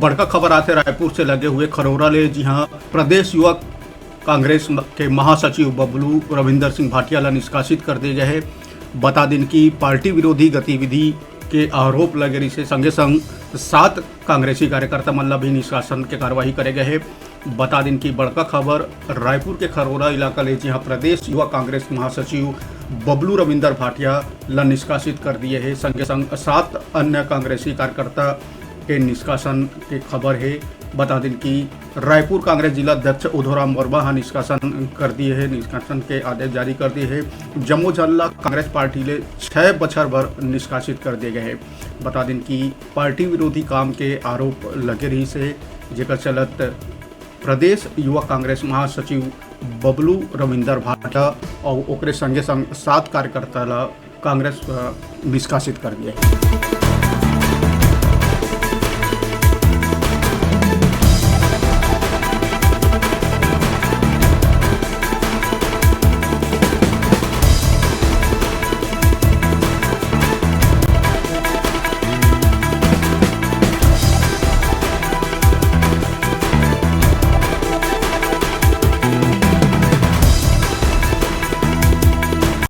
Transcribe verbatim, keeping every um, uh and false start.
बड़का खबर आथे रायपुर से लगे हुए खरोरा ले, जिहां प्रदेश युवा कांग्रेस के महासचिव बबलू रविंदर सिंह भाटिया ला निष्कासित कर दिए गए हे। बता दिन कि पार्टी विरोधी गतिविधि के आरोप लगे रहिसे, संगे संग सात कांग्रेसी कार्यकर्ता मन ला भी निष्कासन के कार्रवाई करे गए हे। बता दिन कि बड़का खबर, रायपुर के खरोरा इलाका ले, जिहां प्रदेश युवा कांग्रेस महासचिव बबलू रविंदर भाटिया ला निष्कासित कर दिए हे, संगे संग सात अन्य कांग्रेसी कार्यकर्ता के निष्कासन के खबर हे। बता दिन कि रायपुर कांग्रेस जिला अध्यक्ष उधोराम वर्मा ह निष्कासन कर दिए हे, निष्कासन के आदेश जारी कर दिए हे। जम्मो झन ला कांग्रेस पार्टी ले छह बछर बर निष्कासित कर दिए गए हे। बता दिन कि पार्टी विरोधी काम के आरोप लगे रहिसे, जेकर चलत प्रदेश युवा कांग्रेस महासचिव बबलू रविंदर भाटिया अउ ओकरे संगे संग सात कार्यकर्ता ला कांग्रेस, अ, निष्कासित कर दिए हे।